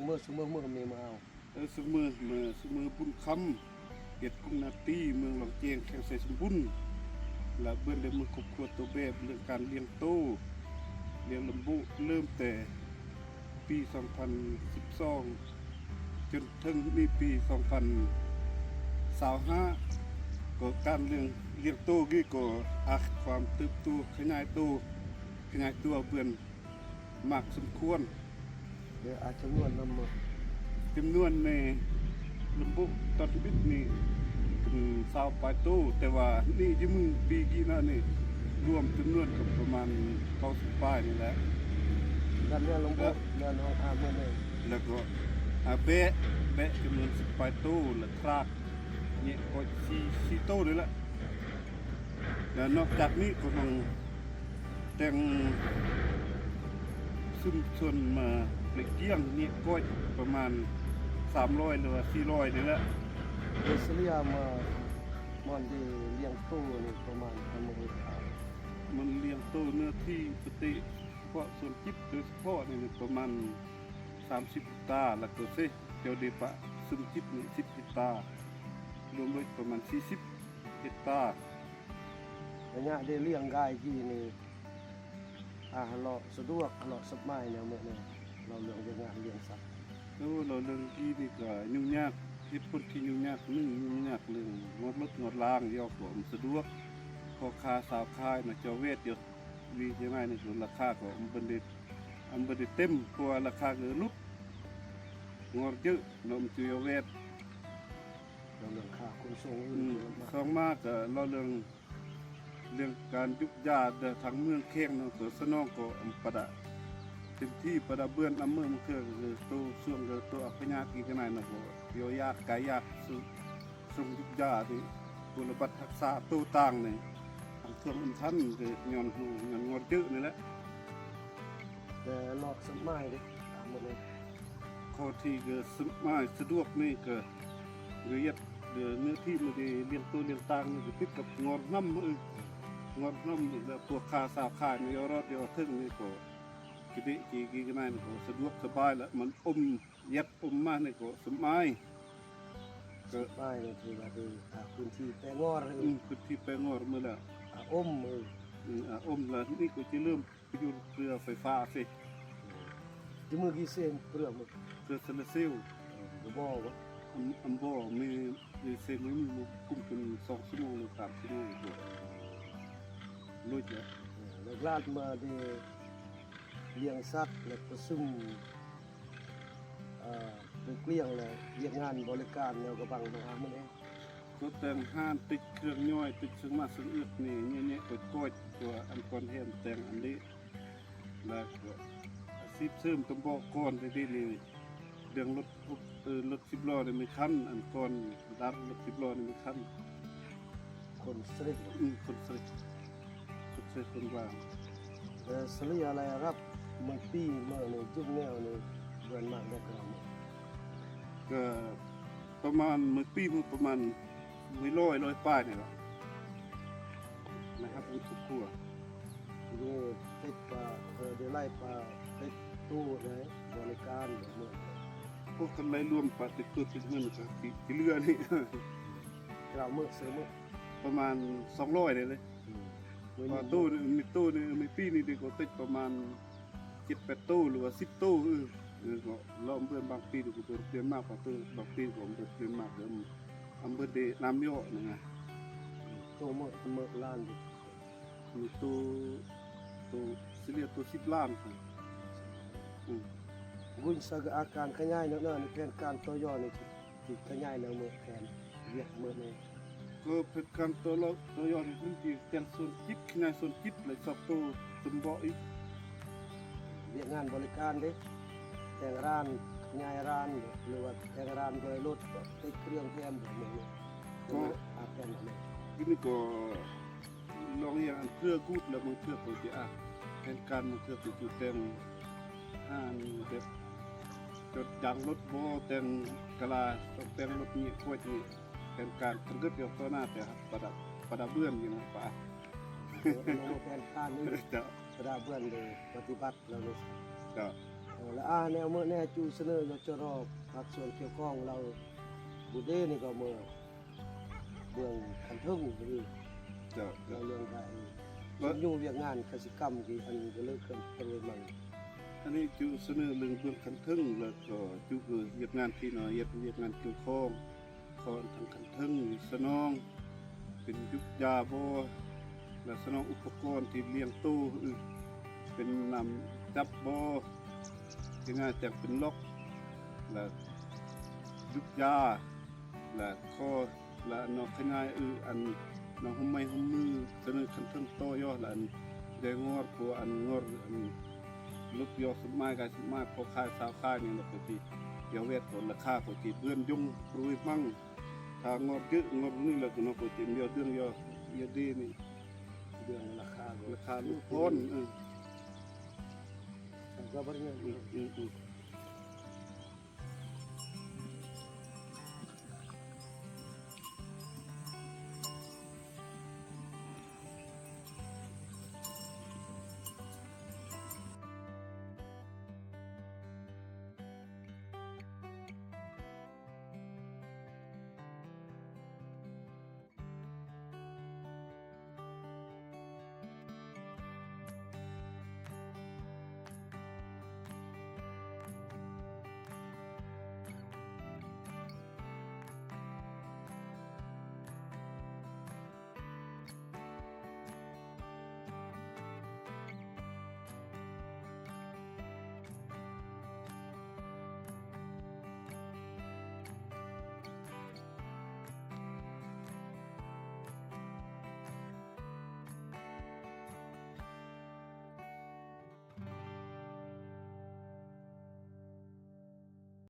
ເມື່ອຊຸມື້ ມື້ມີມາເອົາ ເອີ ຊຸມື້ ເມື່ອຊຸມື້ບຸນຄຳ ເຂດກຸງນາຕີ ເມືອງຫຼອງແຈງ ແຂວງໄຊສົມບູນ ລະເບິ່ງໄດ້ມື້ຄອບຄົວໂຕແບບເລື່ອງການລ້ຽງໂຕ ລ້ຽງລຳບຸ ເລີ່ມແຕ່ປີສອງພັນສິບສອງ ຈົນເຖິງນີ້ປີສອງພັນຊາວຫ້າ ກໍການລ້ຽງ ລ້ຽງໂຕນີ້ກໍ ອາ ຄວາມເຕີບໂຕ ຂະຫຍາຍໂຕ ຂະຫຍາຍຕົວເບິ່ງ ມາກສົມຄວນ ແລະ ອາ ຈຳນວນນຳໝົດ ຈຳນວນໃນລະບົບຕັດບິດນີ້ເປັນຊາວປາຍໂຕ ແຕ່ວ່ານີ້ຢູ່ມື້ປີກີ້ນະນີ້ ລວມຈຳນວນກໍປະມານເກົ້າສິບປາຍນີ້ແຫຼະ ແລ້ວເລື່ອງລະບົບ ແລ້ວ ເລື່ອງຂອງອາເມີນີ້ ແລ້ວກໍອາແບະ ແບະຈຳນວນສິບປາຍໂຕ ແລະ ທາກ ແຍະກໍສີ່ ສີ່ໂຕນີ້ແຫຼະ ແລ້ວນອກຈາກນີ້ກໍຍັງແຕ່ງຊຸມຊົນມາເລກກ້ຽງແຍະກ້ອຍປະມານສາມຮ້ອຍ ຫຼືວ່າສີ່ຮ້ອຍນີ້ແຫຼະ ໂດຍສະເລ່ຍມາ ມັນໄດ້ລ້ຽງໂຕນີ້ປະມານເທົ່າໃດ? ມັນລ້ຽງໂຕເນື້ອທີ່ປະຕິສະເພາະສວນຈິດໂດຍສະເພາະນີ້ປະມານສາມສິບເຮັກຕາ ແລ້ວກໍເສ ເຈົ້າໄດ້ປະຊຸມຈິດນີ້ສິບເຮັກຕາ ລວມເບິດປະມານສີ່ສິບເຮັກຕາ ໄລຍະໄດ້ລ້ຽງກາຍກີ້ນີ້ ອາ ເລາະສະດວກ ເລາະສະບາຍແນວເໝິດແນວ ເລົ່າເລື່ອງວຽກງານລ້ຽງສັດ ໂອ້ ເລົ່າເລື່ອງກີ້ນີ້ກໍຫຍຸ້ງຍາກ ເຫດຜົນທີ່ຫຍຸ້ງຍາກ ໜຶ່ງຫຍຸ້ງຍາກເລື່ອງງອດລົດງອດລາງ ຢອກກໍບໍ່ສະດວກ ພໍ່ຄ້າຊາວຂາຍນະ ເຈົ້າແວດຢອກ ມີຈັ່ງໃດນີ້ ລາຄາກໍບໍ່ໄດ້ ອາ ບໍ່ໄດ້ເຕັມ ເພາະວ່າລາຄາກໍຫຼຸດ ງອດເຢີະເນາະ ມັນເຈົ້າແວດ ແລ້ວເລື່ອງຄ່າຂົນສົ່ງ ອືມ ສອງມາກໍເລົ່າເລື່ອງ ເລື່ອງການຢູກຢາເດີ ທາງເມືອງແຂວງເນາະ ກໍສະໜອງກໍປະດາ ເຕັມທີ່ປະດາເບືອນ ອຳເມີບາງເທື່ອກໍໂຕຊ່ວງກໍໂຕອັບພະຍາດ ອີກກະໜ່ອຍເນາະ ກໍຢາກກາຍຢາກ ສົ່ງຢູກຢານີ້ ບຸລະບັດຮັກສາໂຕຕ່າງນີ້ ທາງເຄື່ອງອຳທັນກໍຍ້ອນ ຍ້ອນງອດເຢີະນີ້ແຫຼະ ແຕ່ເລາະສະບາຍເດ້ ຕາມໝົດເລີຍ ຂໍ້ທີ່ກໍສະບາຍສະດວກນີ້ກໍລະອຽດ ເນື້ອທີ່ມັນໄດ້ລ້ຽງໂຕລ້ຽງຕ່າງນີ້ກໍຕິດກັບງອດນ້ຳ ເອີ ງອດນ້ຳ ແລ້ວພວກຄ້າຊາວຂາຍນີ້ ຢອດຣອດຢອດເຖິງນີ້ກໍກິເດະກີກີກະນາຍນີ້ກໍສະດວກສະບາຍ ແລະ ມັນອົມ ຢາກອົມມານີ້ກໍສະບາຍ ກໍສະບາຍເລີຍ ຖືວ່າເປັນ ອາ ພື້ນທີ່ແປງອດ ອືມ ພື້ນທີ່ແປງອດໝົດແລ້ວ ອາ ອົມ ເອີ ອືມ ອາ ອົມ ແລ້ວນີ້ກໍຈະເລີ່ມໄປຢູ່ເຄືອໄຟຟ້າຊິ ອືມ ຢູ່ມື້ກີ້ເຊນເຄືອໝົດ ເຄືອໂຊລາເຊວ ເອີ ບໍ່ບໍ່ ອຳ ອຳບໍ່ ມີ ມີເຊນ ມີ ມີກຸ້ມເປັນສອງຊົ່ວໂມງ ຫຼື ສາມຊົ່ວໂມງ ເອີ ລຸຍແລ້ວ ເອີ ແລ້ວກະມາໄດ້ລ້ຽງສັດ ແລ້ວປະຊຸມ ເອີ ເປັນກວຽງແລ້ວ ວຽກງານບໍລິການແນວກະບັງ ເຮົາຫາມື້ນີ້ ກໍແຕ່ງຮ້ານ ຕິດເຄື່ອງຍ່ອຍ ຕິດເຄື່ອງໝາກເຄື່ອງອຶດນີ້ ແຍະໆ ກວດໆ ຕົວອັນກ່ອນແຮມແຕ່ງອັນນີ້ ແລ້ວກໍອາຊີບເສີມຕຳເບາະກ່ອນ ແຕ່ດຽວນີ້ເລື່ອງລົດ ເອີ ລົດສິບລໍ້ນີ້ມີຄັນ ອັນກ່ອນດັດລົດສິບລໍ້ນີ້ມີຄັນ ຂົນສະເລັກ ອືມ ຂົນສະເລັກ ຂົນສະເລັກຂົນຫວາງ ແລະ ສະເລ່ຍລາຍຮັບມື້ປີເມື່ອນີ້ ຈຸກແນວນີ້ ເດືອນມາກໄດ້ກະລະມື້ ກະປະມານ ມື້ປີມື້ປະມານ ມີຮ້ອຍ ຮ້ອຍປາຍນີ້ລະ ລາຍຮັບມື້ຄອບຄົວ ເອີ ເປັດປາ ເອີ ໄດ້ໄລ່ປາເປັດຕູ້ໃດ ບໍລິການເບິດມື້ ພວກກັນໄລ່ລວມປາເປັດຕູ້ຕິດມື້ກະຊິເຫຼືອນີ້ ລາວມື້ເສີມມື້ ປະມານສອງຮ້ອຍໄດ້ເລີຍ ອືມ ປາຕູ້ນີ້ ມີຕູ້ນີ້ ມີປີນີ້ເດກໍຕິດປະມານເຈັດແປດໂຕ ຫຼືວ່າສິບໂຕ ເອີ ເອີ ກໍລອມເບິ່ງ ບາງປີກໍເບິ່ງປ່ຽນມາກ ບາງໂຕ ບາງປີກໍເບິ່ງປ່ຽນມາກ ເດີ ອຳເບິ່ງໄດ້ນ້ຳເຍາະນະ ໂຕເໝີ ເໝີລ້ານ ມີໂຕ ໂຕສະເລ່ຍໂຕສິບລ້ານ ອືມ ບຸນສັກ ອາການຂະຫຍາຍແນວນັ້ນ ແຜນການຕໍ່ຍອດນີ້ ຊິຂະຫຍາຍແນວເໝີແຜນວຽກເໝີແນວ ກໍເປັນການຕໍ່ລອດ ຕໍ່ຍອດໃຫ້ພື້ນທີ່ແຕ່ງສວນຈິດ ຂະຫຍາຍສວນຈິດ ແລະ ຊອກໂຕຕົວເບາະອີກ ວຽກງານບໍລິການເດ້ ແຕ່ງຮ້ານ ຂະຫຍາຍຮ້ານ ຫຼືວ່າແຕ່ງຮ້ານດ້ວຍລົດ ຕິດເຄື່ອງແຖມແບບນີ້ ກໍອາດແມ່ນແນວນີ້ ຢູ່ນີ້ກໍລອງຢ່າງອັນເພື່ອກູດ ແລ້ວບາງເທື່ອກໍຊິອາດແຜນການ ບາງເທື່ອກໍຊິແຕ່ງຮ້ານແບບ ຈົດຢາງລົດບໍ່ ແຕ່ງກະລາ ຕ້ອງແຕ່ງລົດນີ້ ພວກນີ້ ແຜນການ ຄັນເກີດຢາກຕໍ່ໜ້າແຕ່ປະດັບ ປະດັບເບືອນຢູ່ນະປະ ເອີ ລົງແຜນການນີ້ ເຈົ້າ ປະດັບເບືອນເລີຍ ປະຕິບັດແລ້ວເລີຍ ເຈົ້າ ເອີ ລະອາແນວເມື່ອແນຈູສະເໜີ ຈະລອບພາກສ່ວນກ່ຽວຂ້ອງລາວບຸເດນີ້ກໍເມື່ອເບື້ອງຄັນເທິງ ເຈົ້າ ລາວເລື່ອງໄດ້ ເບິ່ງຢູ່ວຽກງານກະສິກຳທີ່ອັນກໍເລີກເຄື່ອນໄປເລີຍມັນ ອັນນີ້ຈຸສະເໜີເລື່ອງເບື້ອງຄັນເທິງ ແລ້ວກໍຈຸຄືວຽກງານທີ່ນອຍເຮັດວຽກງານກ່ຽວຂ້ອງ ຂອງທາງຄັນເທິງສະໜອງ ເປັນຢູກຢາບໍ່ ແລະ ສະໜອງອຸປະກອນທີ່ລ້ຽງໂຕ ເປັນນ້ຳຈັບບໍ່ ທີ່ໜ້າຈະເປັນລັອກ ແລະ ຢູກຢາ ແລະ ຂໍ ແລະ ເນາະ ຂະຫຍາຍ ເອີ ອັນ ເນາະ ຮ່ວມໄມ້ຮ່ວມມື ສະເໜີຂັ້ນເທິງຕໍ່ຢໍ ແລະ ອັນ ໄດ້ງອດ ພວກອັນງອດ ອັນ ລົດຢໍ ສະໝາຍກາຍ ສະໝາຍ ພໍຂາຍ ຊາວຂາຍ ນີ້ເນາະ ກໍຊິ ຢາແວດ ກໍລາຄາ ກໍຊິເບືອນຍົງ ໂປຣຍມັງ ຖ້າງອດເຢີະ ງອດນີ້ແລ້ວກໍເນາະ ກໍຊິເບືອນເດືອງຢໍ ຢາເດນີ້ ເລື່ອງລາຄາ ລາຄາລູກໂພນ ເອີ ກໍບໍ່ໄດ້ເງິນ ອືມ ອືມ ອືມ.